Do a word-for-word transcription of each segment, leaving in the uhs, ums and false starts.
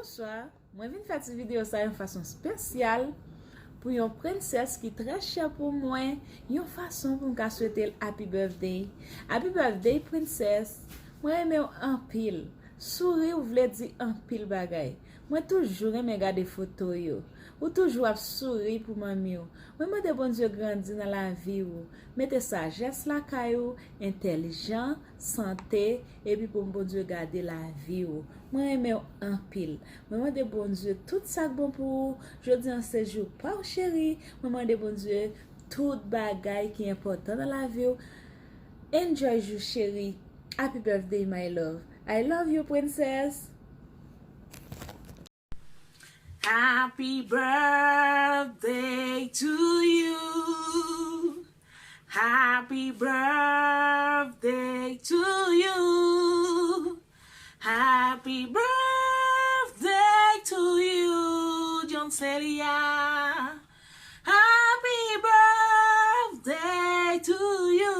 Bonswa, mwen vin fè ti videyo sa yon fason espesyal pou yon prensès ki trè chè pou mwen, yon fason pou m ka swete l happy birthday. Happy birthday, prensès! Mwen renmen w anpil. Souri w vle di anpil bagay. Mwen toujou renmen gade foto yo. Ou toujou ap souri pou manmi w. Mwen mande Bondye grandi nan lavi w. Mete sajès lakay ou, entèlijan, sante, epi pou Bondye gade lavi w. Mwen renmen w anpil. Mwen mande Bondye tout sa k bon pou ou. Jodi an se jou pa w, cheri. Mwen mande Bondye tout bagay ki enpòtan nan lavi w. Enjoy jou, cheri. Happy birthday, my love. I love you, princess. Happy birthday to you. Happy birthday to you. Happy birthday to you, John Celia. Happy birthday to you.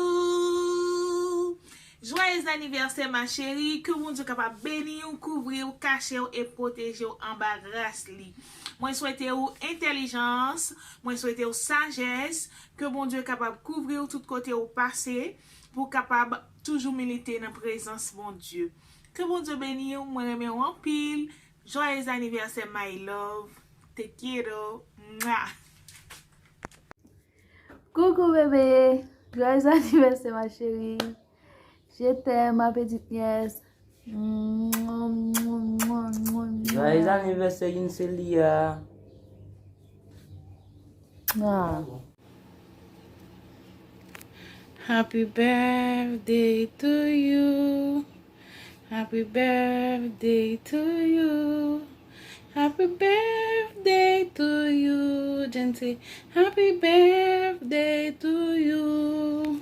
Joyeux anniversaire, ma chérie. Ke Bondye kapab beni w, kouvri w, kache w e pwoteje w anba gras li. Mwen swete w entèlijans, mwen swete w sajès, ke Bondye kapab kouvri w tout kote w pase, pou w kapab toujou milite nan prezans Bondye. Ke Bondye beni w, mwen renmen w anpil. Joyeux anniversaire, my love. Te quiero. Mwah. Coucou bébé. Joyeux anniversaire, ma chérie. Je t'aime, ma petite nièce. Joyeux anniversaire, Yinselia. Ah. Happy birthday to you. Happy birthday to you. Happy birthday to you. Jen say, happy birthday to you.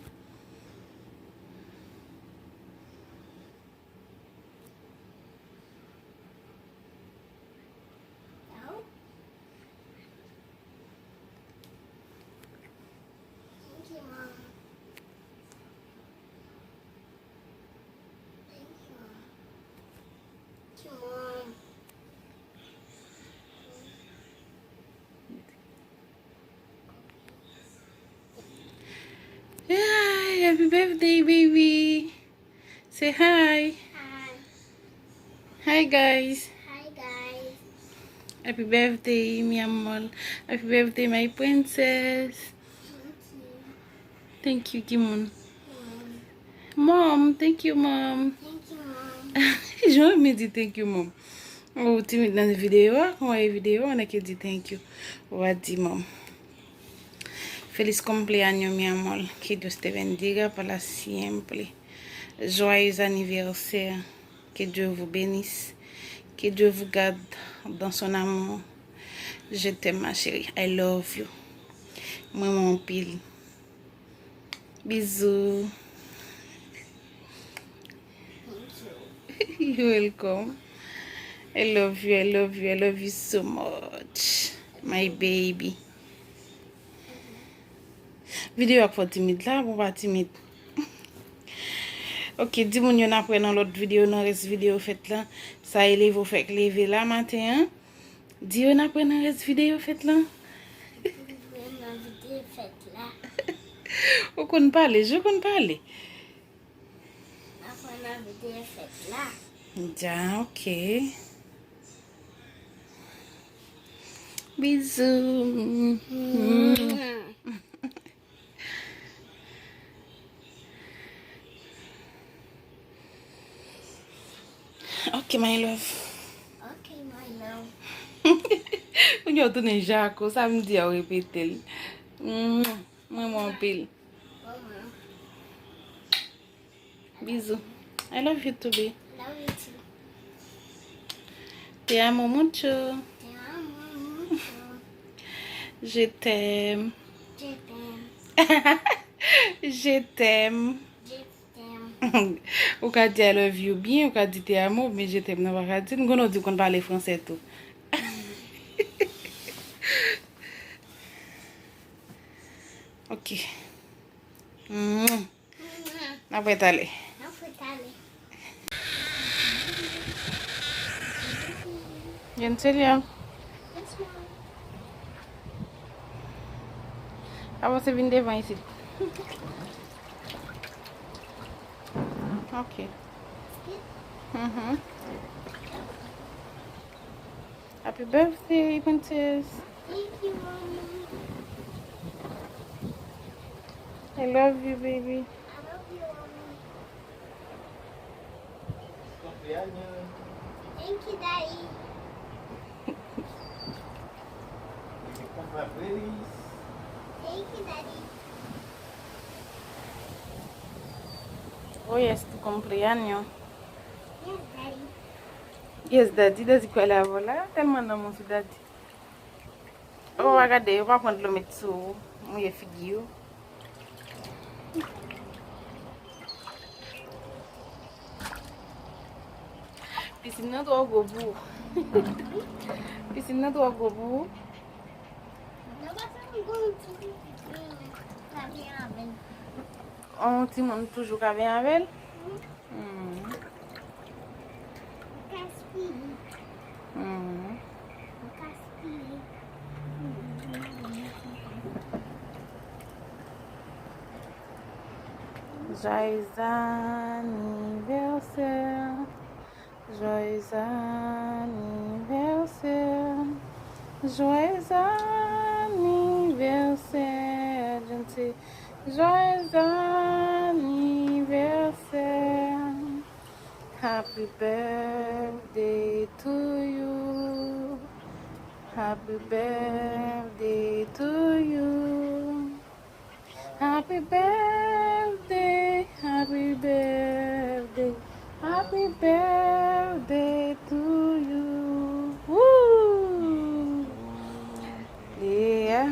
Thank you, Mom. Thank you, Mom. Thank you, Mom. Hi, happy birthday, baby. Say hi. Hi. Hi, guys. Hi, guys. Happy birthday, mi amor. Happy birthday, my princess. Thank you. Thank you, Kimon. Mom. Mom, thank you, Mom. Thank you, Mom. Jan renmen di thank you, Mom. Ou timid nan videyo a, kon w wè videyo a, ou nan ke di thank you. Ou va di Mom. Feliz cumpleaños, mi amor. Que Dios te bendiga para siempre. Joyeux anniversaire. Que Dieu vous bénisse. Que Dieu vous garde dans son amour. Je t'aime, ma chérie. I love you. Mwen, mwen anpil. Bizou. You're welcome. I love you, I love you, I love you so much. My baby. Videyo a k fè w timid la, bon, pa timid. Ok, di moun yo n ap wè nan lòt videyo, nan rès videyo fèt la. Sa e leve w fèk leve la maten an. Di yo n ap wè nan rès videyo fèt la. Wè nan videyo fèt la. Ou konn pale, je konn pale. N ap wè nan videyo fèt la. Ja, ok. Bizou. Ok, my love. Ok, my love. Kounye a w tounen jako, sa m di a w repete l. Mwen, mwen anpil. Bizou. I love you too, babe. Love you too. Te amo mucho. Te amo mucho. Je t'aime. Je t'aime. Je t'aime. Je t'aime. Ou ka di I love you byen, ou ka di te amo, men je t'aime nan pa ka di. M konnen w di w konn pale fransè tou. Ok. Mwah. N ap wè talè. N ap wè talè. Jencelia. Avanse vin devan isit. Ok. Mhm. Happy birthday, princess. Thank you, Mommy. I love you, baby. I love you, Mommy. Thank you, Daddy. Thank you, Daddy. Oh yes, tu cumpleaños. Yes, Daddy. Yes, Daddy, Daddy kwè la vola. Tèlman lanmou sou Daddy. Ou pa gade, ou pa pran dlo met sou ou, mouye figi ou. Pisin nan twò gwo pou ou. Pisin nan twò gwo pou ou. Yon timoun toujou ka benyen avè l? Hmm. Hmm. Joyeux anniversaire. Joyeux anniversaire. Joyeux anniversaire. Je ne sais. Joyeux anniversaire. Happy birthday to you. Happy birthday to you. Happy birthday, happy birthday, happy birthday to you. Woo! Yeah.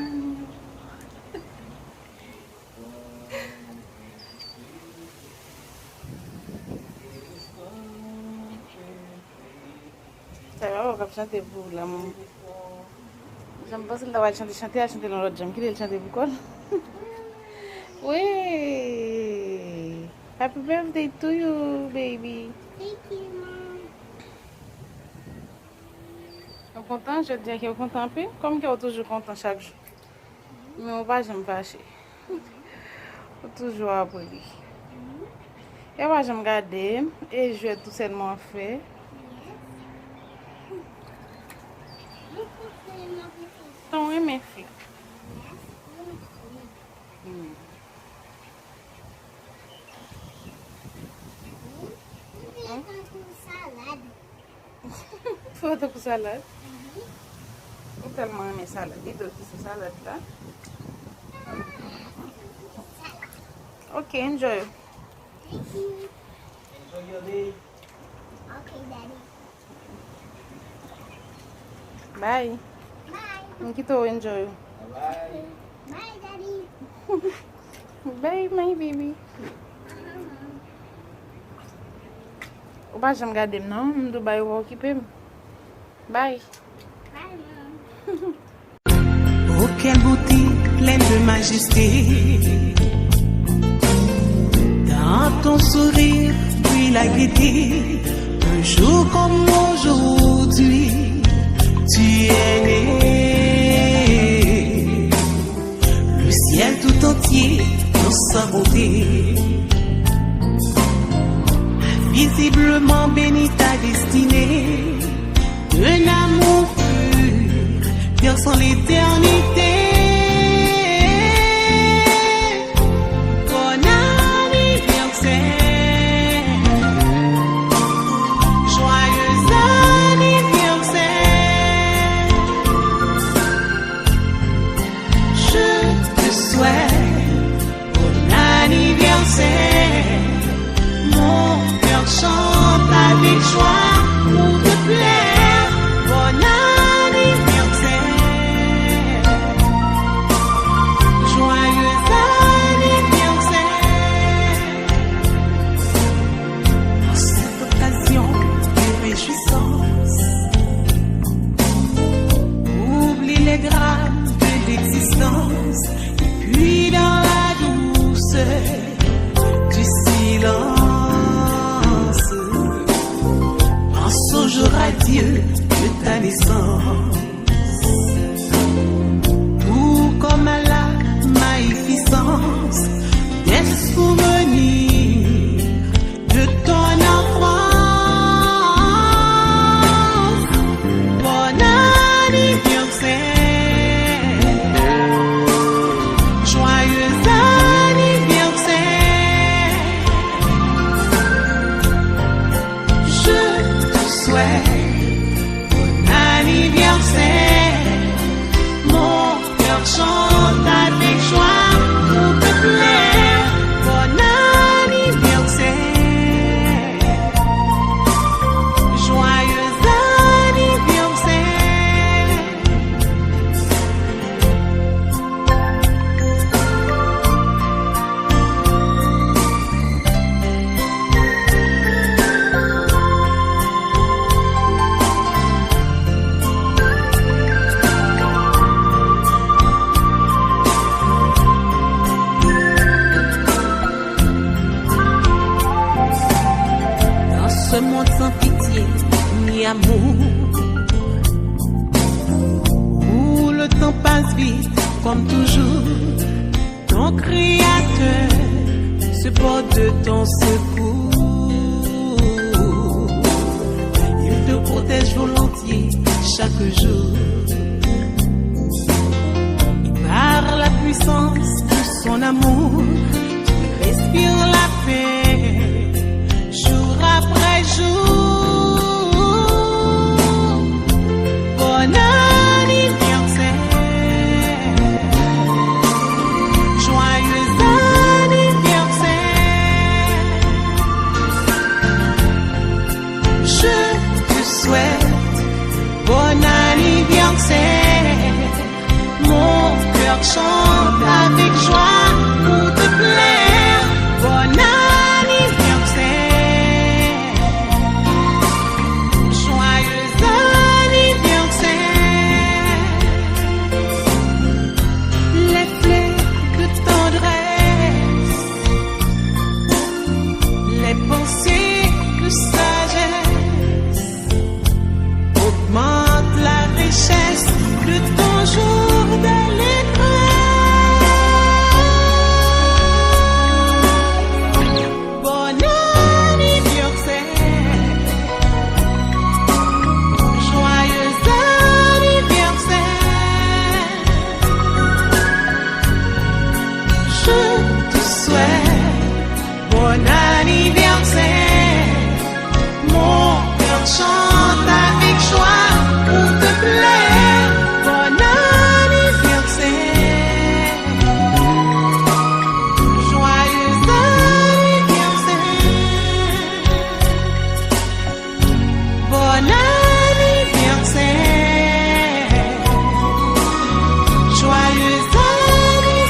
Sa yo k ap chante pou lanmou. Jan m panse l ta pral chante, chante, al chante nan lòt janm. Kite l chante pou kò l. Wi. Happy birthday to you, baby. Thank you, Mom. Ou kontan? Jodi a ke ou kontan anpil? Kòm ke ou toujou kontan chak jou. Men ou pa janm fache. Ou toujou apre li. E pa janm gade m, e jwèt ou sèlman w ap fè. Tan w renmen fè. Hmm. Fè w tankou salad. Ou tèlman renmen salad. Li dwe ki sou salad la. Ok, enjoy. Enjoy your day. Ok, Daddy. Bye. Bye. M kite w enjoy. Bye. Bye, Daddy. Bye, my baby. Ou pa janm gade m non, m tou bay ou pa okipe m. Bye. Bye, Mom. Oh, quelle beauté pleine de majesté. Dans ton sourire brille la gaieté. Un jour comme aujourd'hui, tu es né. Le ciel tout entier dans sa beauté a visiblement béni ta destinée. Un amour pur, perçant l'éternité. Bon anniversaire, joyeux anniversaire. Je te souhaite bon anniversaire. Mon cœur chante avec joie pour te plaire. Bon anniversaire. de ta naissance, tout comme à la magnificence des souvenirs de ton enfance. Bon anniversaire, joyeux anniversaire. Je te souhaite bon anniversaire. Mon cœur chante avec joie pour te plaire. Bon anniversaire. Joyeux anniversaire. Dans ce monde sans pitié ni amour, où le temps passe vite comme toujours, ton créateur se porte de ton secours. Il te protège volontiers chaque jour. Et par la puissance de son amour, tu respires la paix jour après jour. Bon anniversaire, joyeux anniversaire. Je te souhaite bon anniversaire. Mon cœur chante avec joie pour te plaire. Bon anniversaire, joyeux anniversaire. Les fleurs de tendresse, les pensées de sagesse augmente la richesse de ton jour de l'écran. Bon anniversaire, joyeux anniversaire. Je te souhaite bon anniversaire. Mon cœur chante avec joie pour te plaire. Bon anniversaire. Joyeux anniversaire. Bon anniversaire. Joyeux anniversaire.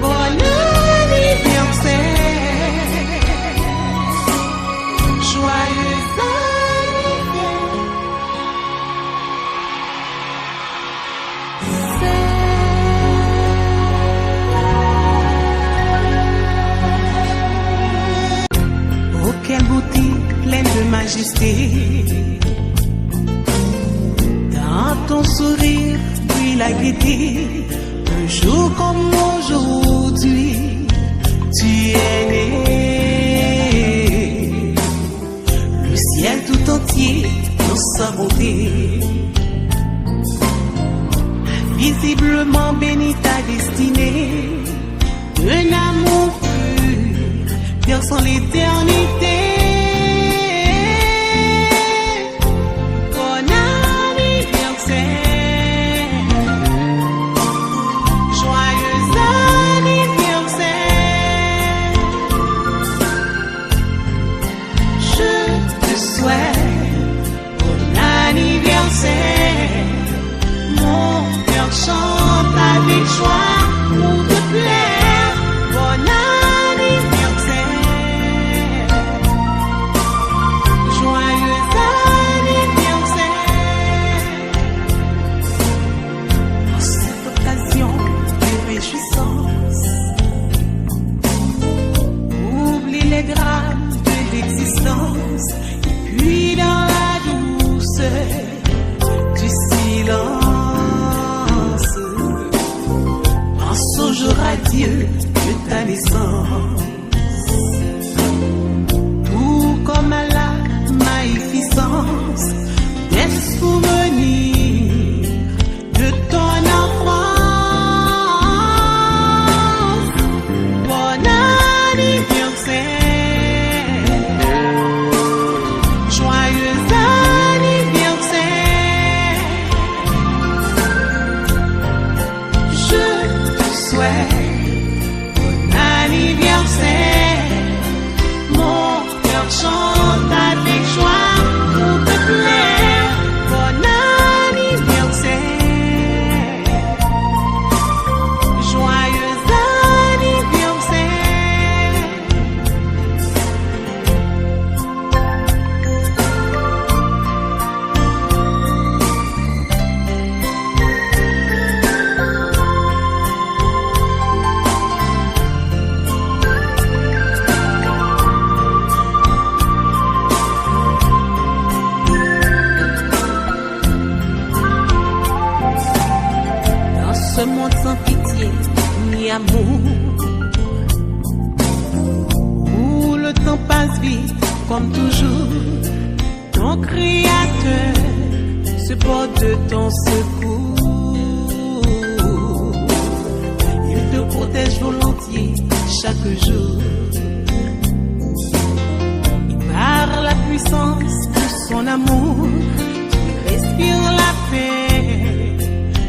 Bon anniversaire. Joyeux anniversaire. Oh, quelle beauté pleine de majesté. Dans ton sourire brille la gaieté. Un jour comme aujourd'hui, tu es né. Le ciel tout entier dans sa beauté a visiblement béni ta destinée. Un amour pur versant l'éternité. Bon anniversaire, joyeux anniversaire. Je te souhaite bon anniversaire. Mon cœur chante avec joie pour te plaire. Bon anniversaire. Et puis dans la douceur du silence, un songe radieux de ta naissance, tout comme à la magnificence des souvenirs de ton enfance. Bon anniversaire, joyeux anniversaire. Je te souhaite bon anniversaire. Mon cœur chante avec joie pour te plaire. Bon anniversaire. Joyeux anniversaire. Dans ce monde sans pitié ni amour, où le temps passe vite comme toujours, ton Créateur se porte de ton secours. Il te protège volontiers chaque jour. Et par la puissance de son amour, tu respires la paix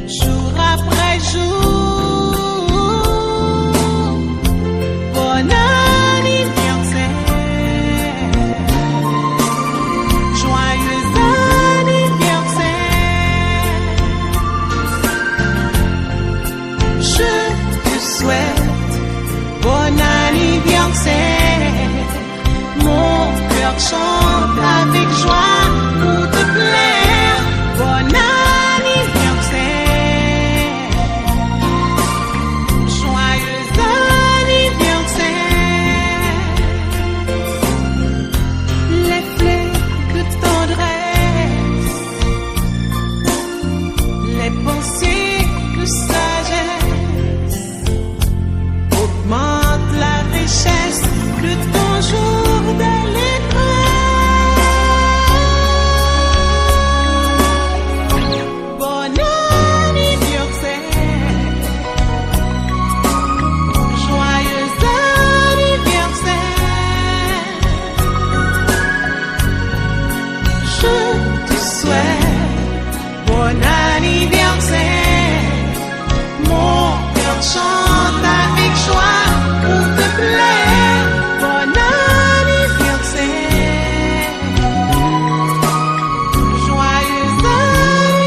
jour après jour. Bon anniversaire, joyeux anniversaire. Je te souhaite bon anniversaire. Mon cœur chante avec joie pour te plaire. Bon anniversaire, joyeux anniversaire. Les fleurs de tendresse, les pensées de sagesse augmente la richesse de ton jour de l'étoile. Bon anniversaire, joyeux anniversaire. Je te souhaite bon anniversaire. Mon cœur chante avec joie pour te plaire. Bon anniversaire. Joyeux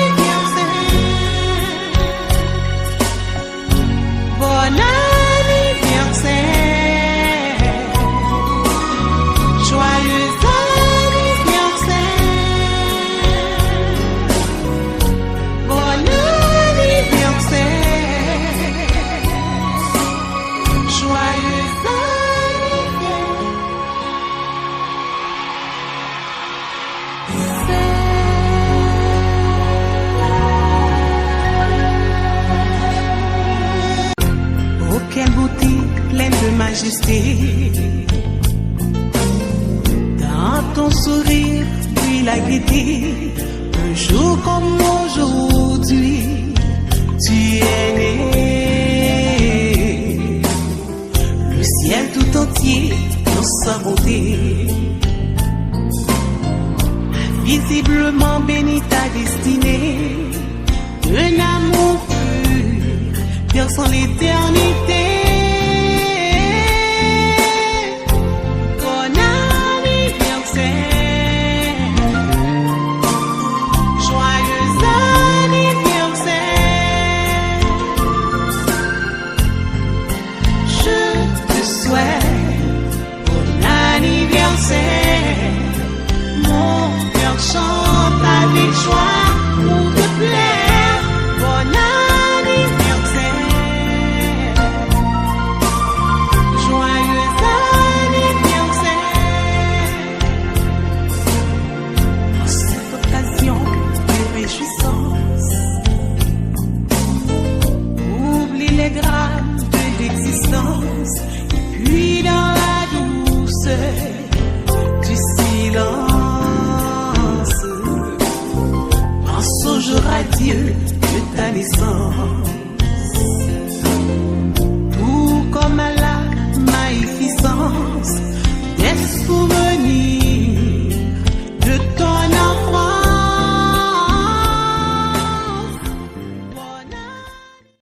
anniversaire. Bon anniversaire. Joyeux anniversaire. Bon anniversaire. Joyeux anniversaire. Oh, quelle beauté pleine de majesté, dans ton sourire brille la gaieté. Un jour comme aujourd'hui, tu es né. Le ciel tout entier dans sa beauté a visiblement béni ta destinée. Un amour pur versant l'éternité. Bon anniversaire, joyeux anniversaire. Je te souhaite bon anniversaire. Mon cœur chante avec joie pour te plaire. Bon anniversaire. San